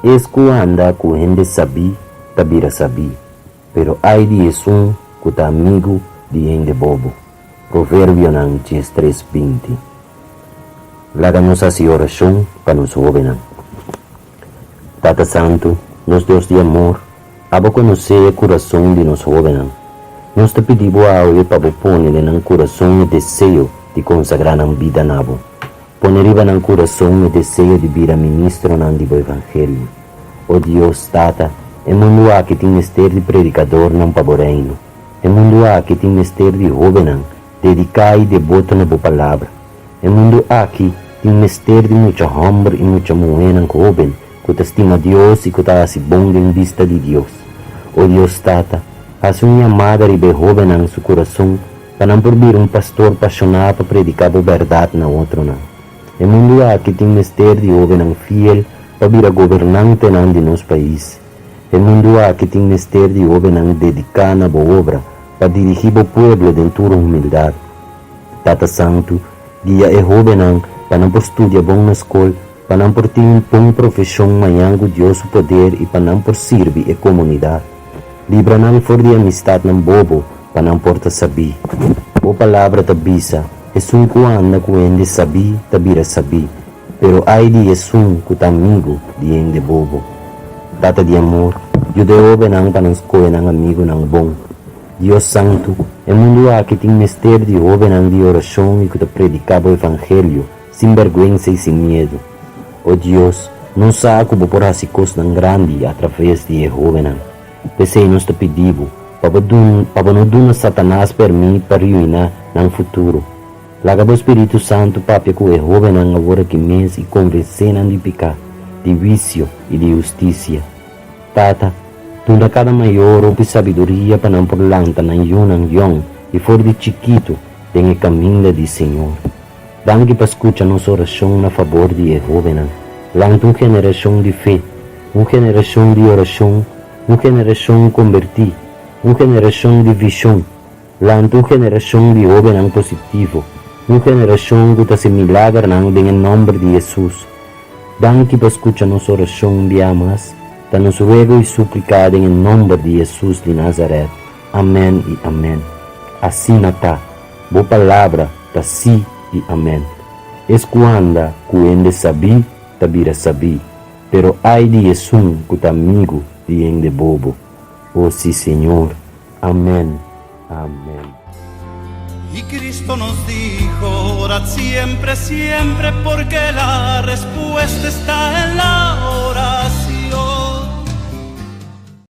Es ku anda ku hende sabí ta bira sabí, pero ai di esun ku ta amigu di hende bobo. Proverbionan 13, 20. Laga nos hasi orashon pa nos hóbennan. Tata Santu, nos Dios di amor, abo konosé e kurason di nos hóbennan. Nos ta pidi bo awe pa bo pone den nan kurason e deseo di konsagrá nan bida na bo. Pone riba nan kurason e deseo di bira ministronan di bo evangelio. O Dios, Tata, e mundu aki tin mester di predikadornan pa bo Reino. E mundu aki tin mester di hóbennan dediká i deboto na bo Palabra. E mundu aki tin mester di mucha hòmber i mucha muhénan hóben ku ta stima Dios i ku ta hasi bon den bista di Dios. O Dios Tata, hasi un yamada riba e hóbennan su kurason pa nan por bira un pastor pashoná pa prediká bo bèrdat na otronan. E mundu aki tin mester di hóbennan fiel pa bira gobernantenan di nos pais. E mundu aki tin mester di hóbennan dediká na bo obra pa dirigí bo pueblo den tur humildat. Tata Santu, guia e hóbennan pa nan por studia bon na skol, pa nan por tin un bon profeshon mañan ku Dios su poder i pa nan por sirbi e komunidat. Libra nan for di amistatnan bobo pa nan por ta sabí. Bo Palabra ta bisa, Esun ku anda ku hende sabí ta bira sabí, pero ai di esun ku ta amigu di hende bobo. Tata di amor, yuda e hóbennan pa nan skohe nan amigunan bon. Dios Santu, e mundu aki tin mester di hóbennan di orashon i ku ta prediká bo evangelio sin bèrgwensa i sin miedu. O Dios, nos sa ku bo por hasi kosnan grandi atraves di e hóbennan. P'esei nos ta pidi bo pa bo dun pa bo no duna Satanas pèrmit pa ruiná nan futuro. Laga bo spiritu santu papia ku e hóbennan aworakí mes i konvensé nan di piká, di huisio i di hustisia. Tata, duna kada mayor hopi sabiduria pa nan por lanta nan yunan yòn i for di chikitu den e kaminda di Señor. Danki pa skucha nos orashon na fabor di e hóbennan. Lanta un generashon di fe, un generashon di orashon, un generashon kombertí, un generashon di vishon. Lanta un generashon di hóbennan positivo, un generashon ku ta hasi milagernan den e nòmber di Hesus. Danki pa skucha nos orashon un bia mas, ta nos ruego i súplika den e nòmber di Hesus di Nazaret. Amèn i amèn. Asina ta. Bo palabra ta sí i amèn. Es ku anda ku hende sabí ta bira sabí, pero ai di esun ku ta amigu di hende bobo. O sí, Señor. Amèn. Amèn. Y Cristo nos dijo, orad siempre, siempre, porque la respuesta está en.